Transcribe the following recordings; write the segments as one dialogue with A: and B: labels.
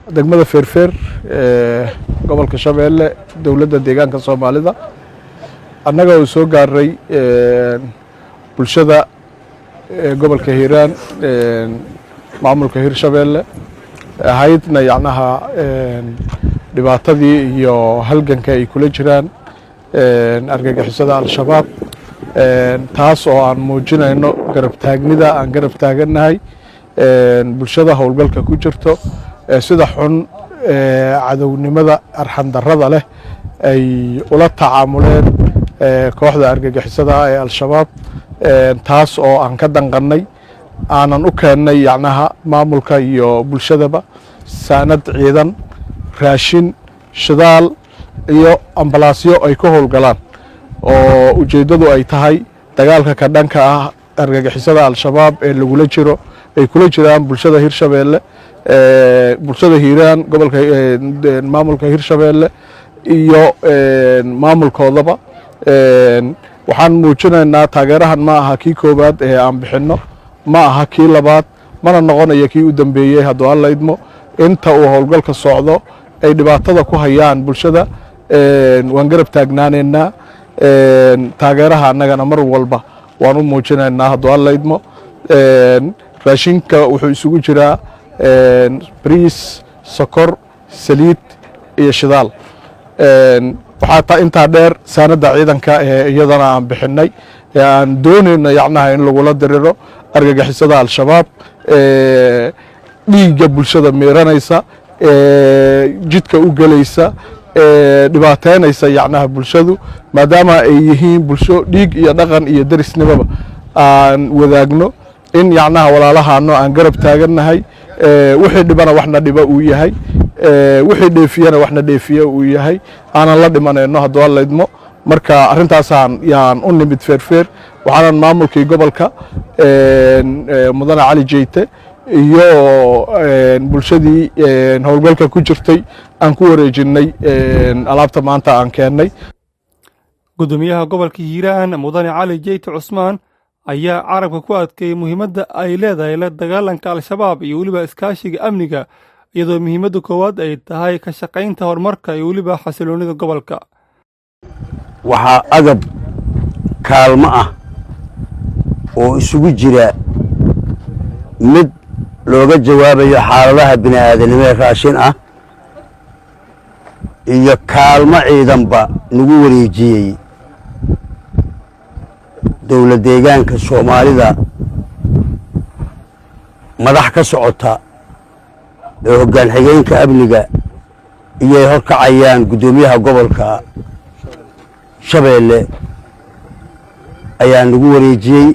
A: Degmada Feerfeer, gobolka Shabeelle, dowladda deegaanka Soomaalida, annaga oo soo gaaray bulshada gobolka Hiiraan, maamulka Hirshabeelle ahaydna, yacnaha dhibaatadii iyo halganka ay kula jiraan argagixisada Al-Shabaab, taas oo aan muujinayno garab taagnida aan garab taagannahay bulshada howlgalka ku jirto, sida xun cadownimada arxandarrada leh ay ula tacaamuleen kooxda argagixisada ah ee Al-Shabaab, taas oo aan ka danqannay, aanan u keennay yacnaha maamulka iyo bulshadaba saanad ciidan, raashin, shidaal iyo ambalaasyo ay ku howlgalaan, oo ujeeddadu ay tahay dagaalka ka dhanka ah argagixisada Al-Shabaab ee lagula jiro, ay kula jiraan bulshada Hirshabeelle, bulshada Hiiraan, gobolka, maamulka Hirshabeelle iyo maamulkoodaba. Waxaan muujinaynaa taageerahan ma aha kii koowaad ee aan bixinno, ma aha kii labaad, mana noqonayo kii u dambeeyey, hadduu Alla idmo. Inta uu howlgalka socdo ay dhibaatada ku hayaan bulshada, waan garab taagnaanaynaa. Taageeraha annagana mar walba waan u muujinaynaa, hadduu Alla idmo. Raashinka wuxuu isugu jiraa bariis, sokor, saliid iyo shidaal. Waxaa taa intaa dheer saanadda ciidanka ee iyadana aan bixinnay, ee aan doonayno yacnaha in lagula diriro argagixisada Al-Shabaab, dhiigga bulshada miiranaysa, jidka u gelaysa, dhibaateynaysa yacnaha bulshadu, maadaama ay yihiin bulsho dhiig iyo dhaqan iyo derisnimoba aan wadaagno, in yacnaha walaalahaano aan garab taagannahay. Wixii dhibana waxna dhiba uu yahay, wixii dheefiyana waxna dheefiye uu yahay, aanan la dhimanayno, hadduu Alla idmo. Marka arrintaasaan yaan u nimid Feerfeer. Waxaanan maamulkii gobolka, mudane Cali Jeyte, iyo bulshadii howlgalka ku jirtay aan ku wareejinnay alaabta maanta aan keennay.
B: Gudoomiyaha gobolka Hiiraan, mudane Cali Jeyte Cusmaan, ayaa carabka ku adkeeyey muhiimadda ay leedahay la dagaalanka Al-Shabaab iyo weliba iskaashiga amniga, iyadoo muhiimadda koowaad ay tahay ka shaqaynta horumarka iyo weliba xasiloonnida gobolka.
C: Waxaa agab kaalmo ah oo isugu jira mid looga jawaabayo xaaladaha bini aadanimo ee raashin ah iyo kaalmo ciidanba nagu wareejiyey dowlad deegaanka Soomaalida madax ka socota ee hoggaan xigeenka amniga iyoay horkacayaan guddoomiyaha gobolka Shabeelle ayaa nagu wareejiyey.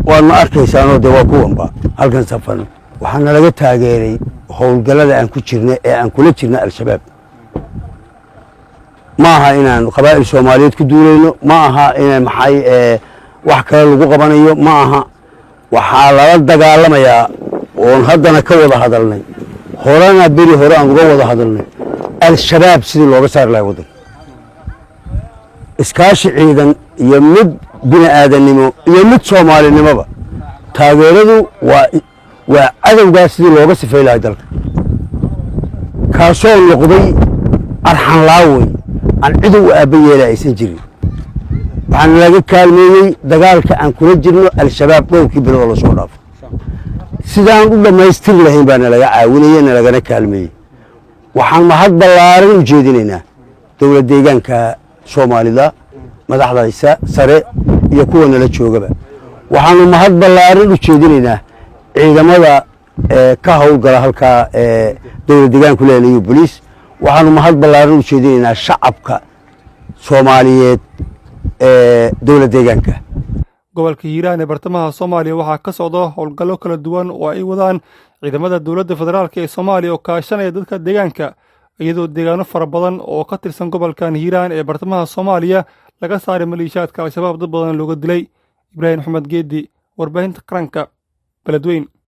C: Waadna arkaysaanoo dee waa kuwanba halkan safan. Waxaana laga taageeray howlgallada aan ku jirna ee aan kula jirna Al-Shabaab. Ma aha inaan qabaa'il Soomaaliyeed ku duulayno, ma aha ina maxay wax kale lagu qabanayo, ma aha. Waxaa lala dagaalamayaa oon haddana ka wada hadalnay, horena beri hore aan uga wada hadalnay, Al-Shabaab sidii looga saari lahay waddanka. Iskaashi ciidan iyo mid bini aadannimo iyo mid soomaalinimoba, taageeradu waa cadowgaas sidii looga sifay lahay dalka, kaasoo noqday arxanlaawey aan cid u aabba yeela aysan jirin. Waxaana laga kaalmeeyey dagaalka aan kula jirno Al-Shabaab dhowrkii bilood lasoo dhaafo. Sidaan u dhammaystiri lahayn baa nalaga caawinaya, nalagana kaalmeeyey. Waxaan mahad ballaaran u jeedinaynaa dowlad deegaanka Soomaalida, madaxdaysa sare iyo kuwa nala joogaba. Waxaanu mahad ballaaran u jeedinaynaa ciidamada ka howlgala halkaa dowlad deegaanku leelayo, boliis. Waxaanu mahad ballaaran u jeedinaynaa shacabka Soomaaliyeed ee dowlad deegaanka.
B: Gobolka Hiiraan ee bartamaha Soomaaliya waxaa ka socda howlgallo kala duwan oo ay wadaan ciidamada dowladda federaalka ee Soomaaliya oo kaashanaya dadka deegaanka, iyadoo deegaano fara badan oo ka tirsan gobolkan Hiiraan ee bartamaha Soomaaliya laga saaray maleeshiyaadka Al-Shabaab, dad badan looga dilay. Ibraahim Maxamed Geedi, Warbaahinta Qaranka, Beledweyn.